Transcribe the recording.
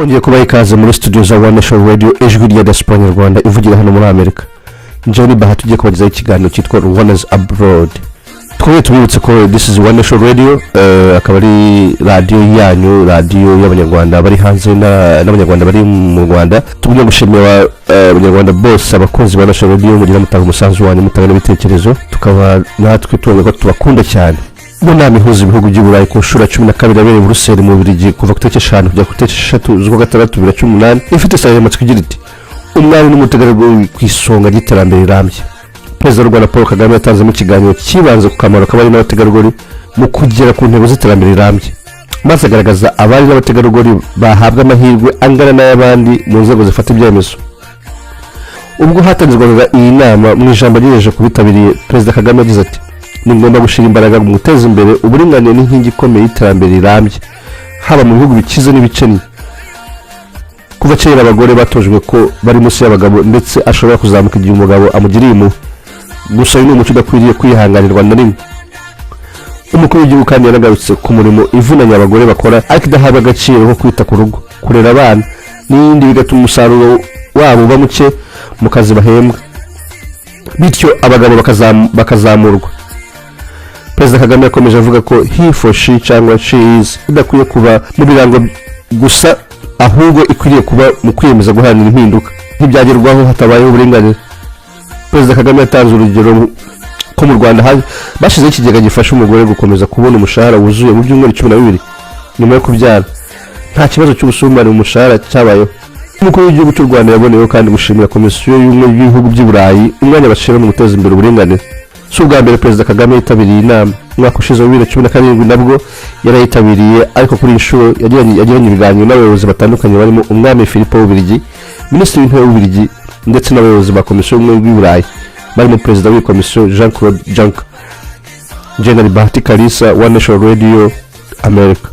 Twongeye kubaha ikaze muri studio za One Nation Radio, ijwi rya diaspora nyarwanda ivugira hano muri Amerika. Njyewe Baha, tugiye kubagezaho ikiganiro cyitwa Rwandans Abroad. Twongeye tubibutse ko this is One Nation Radio, akaba ari radiyo yanyu, radiyo y'Abanyarwanda bari hanze n'Abanyarwanda bari mu Rwanda. Tugomba gushimira Abanyarwanda bose, abakunzi ba Nation Radio, mugira mutanga umusanzu wanyu, mutanga n'ibitekerezo, tukaba natwe tuvuga ko tubakunda cyane. Mu nama ihuza ibihugu by'i Burayi ku nshuro ya 12 yabereye i Buruseli mu Bubiligi kuva ku itariki 5 kugera ku itariki 6 z'ukwa gatandatu 2018, ifite insanganyamatsiko igira iti "Umwari n'umutegarugori ku isonga ry'iterambere rirambye", Perezida w'u Rwanda Paul Kagame yatanzemo ikiganiro cyibanze ku kamaro k'abari n'abategarugori mu kugera ku ntego z'iterambere rirambye, maze agaragaza abari n'abategarugori bahabwa amahirwe angana n'ay'abandi mu nzego zifata ibyemezo. Ubwo hatangizwaga iyi nama, mu ijambo yagejeje ku bitabiriye, Perezida Kagame yagize ati: "Ni ngombwa gushyira imbaraga mu guteza imbere uburinganire n'inkingi ikomeye y'iterambere rirambye, haba mu bihugu bikize n'ibikennye. Kuva kera abagore batojwe ko bari munsi y'abagabo, ndetse ashobora kuzamuka igihe umugabo amugiriye impuhwe. Gusa uyu ni umuco udakwiriye kwihanganirwa na rimwe." Umukuru w'igihugu kandi yanagarutse ku murimo ivunanye abagore bakora ariko idahabwa agaciro, nko kwita ku rugo, kurera abana n'ibindi, bigatuma umusaruro wabo uba muke mu kazi bahembwa, bityo abagabo bakazamurwa. Perezida Kagame yakomeje avuga ko he for she cyangwa she is idakwiye kuba mu birango gusa, ahubwo ikwiriye kuba mu kwiyemeza guharanira impinduka. Ntibyagerwaho hatabayeho uburinganire. Perezida Kagame yatanze urugero ko mu Rwanda bashyizeho ikigega gifasha umugore gukomeza kubona umushahara wuzuye mu byumweru 12 nyuma yo kubyara, nta kibazo cy'ubusumbane mu mushahara cyabayeho. Umukuru w'igihugu cy'u Rwanda yaboneyeho kandi gushimira Komisiyo y'Ubumwe bw'Ibihugu by'i Burayi umwanya bashyira mu guteza imbere uburinganire. Si ubwa mbere Perezida Kagame yitabiriye inama. Umwaka ushize wa 2017 nabwo yarayitabiriye, ariko kuri iyi nshuro yagiranye ibiganiro n'abayobozi batandukanye, barimo Umwami Philippe w'Ububiligi, Minisitiri w'Intebe w'Ububiligi, ndetse n'abayobozi ba Komisiyo y'Ubumwe bw'i Burayi, barimo Perezida w'iyi komisiyo Jean Claude Juncker. General Bahati Kalisa, One Nation Radio, America.